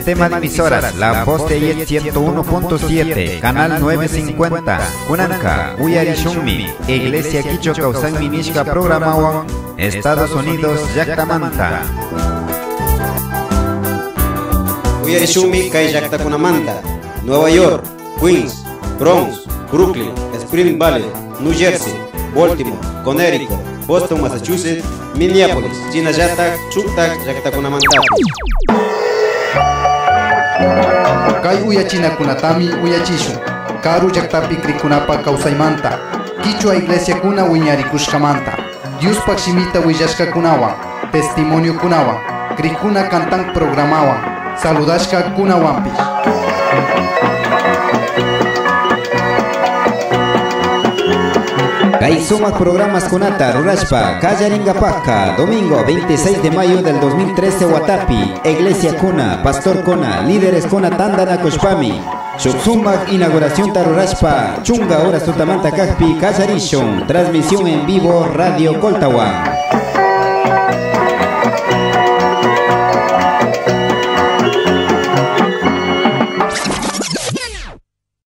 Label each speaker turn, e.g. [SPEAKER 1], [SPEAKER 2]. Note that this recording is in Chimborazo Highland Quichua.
[SPEAKER 1] Sistema de emisoras La Voz de Yet 101.7, Canal 950, Kunanka, Uyarishunmi, Iglesia Quichua Kawsanmi nishka programawan, Estados Unidos, Llaktamanta.
[SPEAKER 2] Uyarishunmi kay llaktakunamanta, Nueva York, Queens, Bronx, Brooklyn, Spring Valley, New Jersey, Baltimore, Connecticut, Boston, Massachusetts, Minneapolis, shinallatak shuktak llaktakunamantapish.
[SPEAKER 3] Kay uyachinakunatami uyachishun. Karu llaktapi krikkunapa kawsaymanta, Kichwa iglesiakuna wiñarikushkamanta, Diospak shimita willashkakunawan, testimoniokunawan, krikuna cantan programawan, saludashkakunawanpish.
[SPEAKER 1] Kay sumak programas kunata rurashpa kallaringapakka domingo 26 de mayo del 2013 Watapi, Iglesia Kuna, Pastor Kuna, líderes Kuna tandanakushpami Shuk sumak inauguración rurashpa chunga horas tutamanta kakpi kallarishun, transmisión en vivo Radio Coltawan.